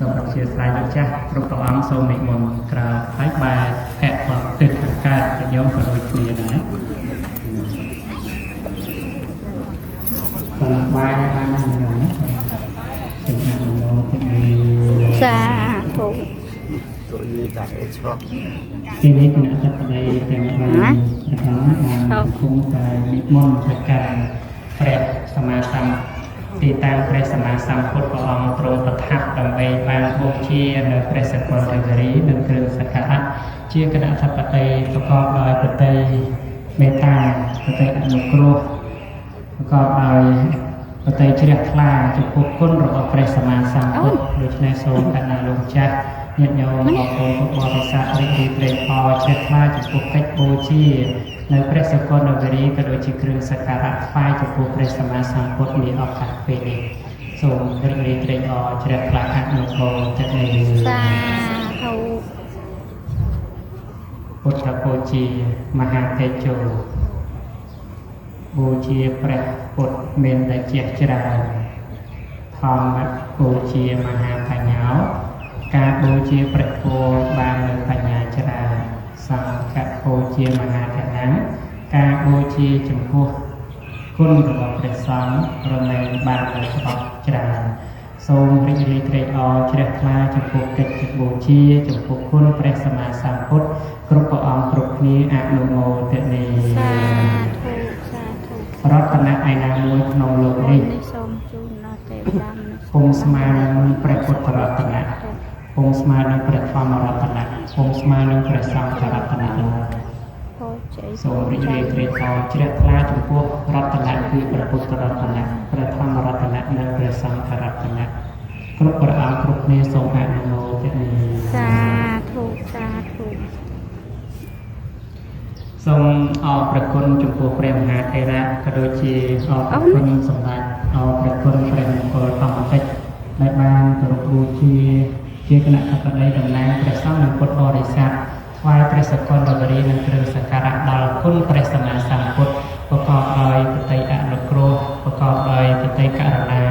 សូមអធិស្ឋានលោកចាស់គ្រប់ព្រះអង្គសូមនិមន្តក្រោយហើយបែរភៈមកទិសខាងកើតញោមក៏ដូចគ្នាដែរបាទបែរបានណាញោមណាសូមអនុមោទនា សាធុ ទីនេះគណៈអធិបតីទាំង3ព្រះអង្គបានកំពុងតែនិមន្តទៅកាន់ព្រះសម្មាសម្ទីតាំងព្រះសម្មាសម្ពុទ្ធព្រះអង្គទ្រង់ប្រថាប់ដើម្បីបានបូជានៅព្រះសកលទេវរីនិងគ្រឿងសក្ការៈជាគណៈអធិបតីប្រកបដោយប្រតិមេត្តាប្រតិអនុគ្រោះប្រកបដោយប្រតិជ្រះថ្លាចំពោះគុណរបស់ព្រះសម្មាសម្ពុទ្ធដូច្នេះសូមគណៈលោកចាស់ញាតិញោមបងប្អូនពុទ្ធបរិស័ទរីករាយត្រេកអរជ្រះថ្លាចំពោះកិច្ចបូជានៅព្រះសកលនវរីក៏ដូចជាគ្រឿងសក្ការៈថ្វាយចំពោះព្រះសម្មាសម្ពុទ្ធនាឱកាសពេលនេះសូមរីករាយត្រេកអរជ្រះថ្លាអនុមោទនា សាធុ ពុទ្ធបូជាមហាតេជោបូជាព្រះពុទ្ធមានតែជាច្រើនធម្មបូជាមហាបញ្ញោការបូជាព្រះធម៌បាននូវបញ្ញាច្រើនសង្ឃបូជាមហាធនៈការបូជាចំពោះគុណរបស់ព្រះសង្ឃរមែងបាននូវទ្រព្យច្រើនសូមរីករាយត្រេកអរជ្រះថ្លាចំពោះកិច្ចបូជាចំពោះគុណព្រះសម្មាសម្ពុទ្ធគ្រប់ព្រះអង្គគ្រប់គ្នាអនុមោទនា សាធុសាធុ រតនៈឯណាមួយក្នុងលោកនេះ នេះសូមជូនដល់ទេវតាមនុស្ស ពុំស្មើនឹងព្រះពុទ្ធរតនៈពុំស្មើនឹងព្រះធម្មរតនៈពុំស្មើនឹងព្រះសង្ឃរតនៈឡើយ ពោជ័យ សូមរីករាយត្រេកអរជ្រះថ្លាចំពោះរតនៈគឺព្រះពុទ្ធរតនៈព្រះធម្មរតនៈនិងព្រះសង្ឃរតនៈគ្រប់ព្រះអង្គគ្រប់គ្នាសូមអនុមោទនា សាធុសាធុ សូមអរព្រះគុណចំពោះព្រះមហាថេរៈក៏ដូចជាអរព្រះគុណសម្ដេចអរព្រះគុណព្រះមង្គលធម្មកិច្ចដែលបានគោរពបូជាជាគណៈអធិបតីតំណាងព្រះសង្ឃនិងពុទ្ធបរិស័ទថ្វាយព្រះសកលវរីនិងគ្រឿងសក្ការៈដល់គុណព្រះសម្មាសម្ពុទ្ធប្រកបដោយបតិអនុគ្រោះប្រកបដោយបតិករុណា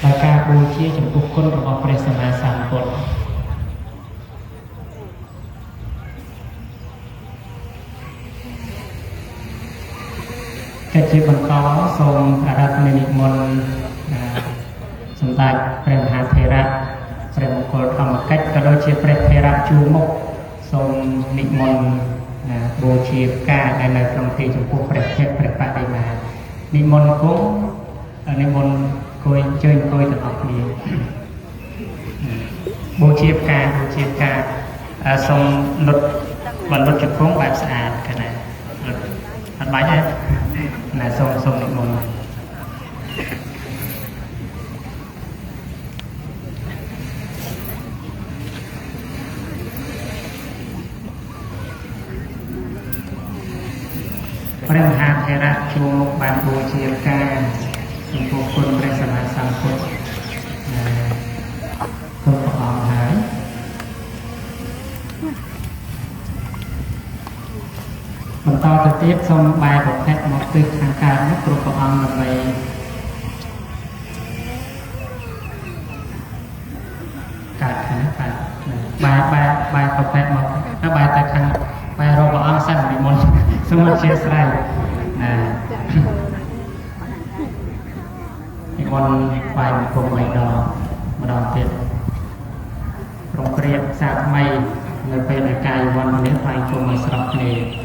ដោយការបូជាចំពោះគុណរបស់ព្រះសម្មាសម្ពុទ្ធ កិច្ចជាបន្តសូមអារាធនានិមន្តសម្ដេចព្រះមហាថេរៈព្រះមង្គលធម្មកិច្ចក៏ដូចជាព្រះថេរៈជួរមុខសូមនិមន្តបូជាផ្កាដែលនៅក្នុងទីចំពោះព្រះភ័ក្ត្រព្រះបដិមានិមន្តគង់និមន្តអង្គុយអញ្ជើញអង្គុយទាំងអស់គ្នាបូជាផ្កាបូជាផ្កាសូមលុតបន្លុតជង្គង់បែបស្អាតកណាលុតអត់បាច់ទេណាសូមសូមនិមន្ត ព្រះមហាថេរៈជួរមុខបានបូជាផ្កាចំពោះគុណព្រះសម្មាសម្ពុទ្ធគ្រប់ព្រះអង្គហើយបន្តទៅទៀតសូមបែរប្រភេទមកទិសខាងកើតនោះគ្រប់ព្រះអង្គដើម្បីកើតខាងនេះបាទបែរបែរបែរប្រភេទមកបែរទៅខាងបែររកព្រះអង្គសិននិមន្តសូមអធិស្ឋានណានិមន្តបាយបង្គំ3ដងម្ដងទៀតក្រុងព្រាបសាថ្មីនៅពេលដែលកាយវ័ននេះថ្លែងគុំឲ្យស្របគ្នា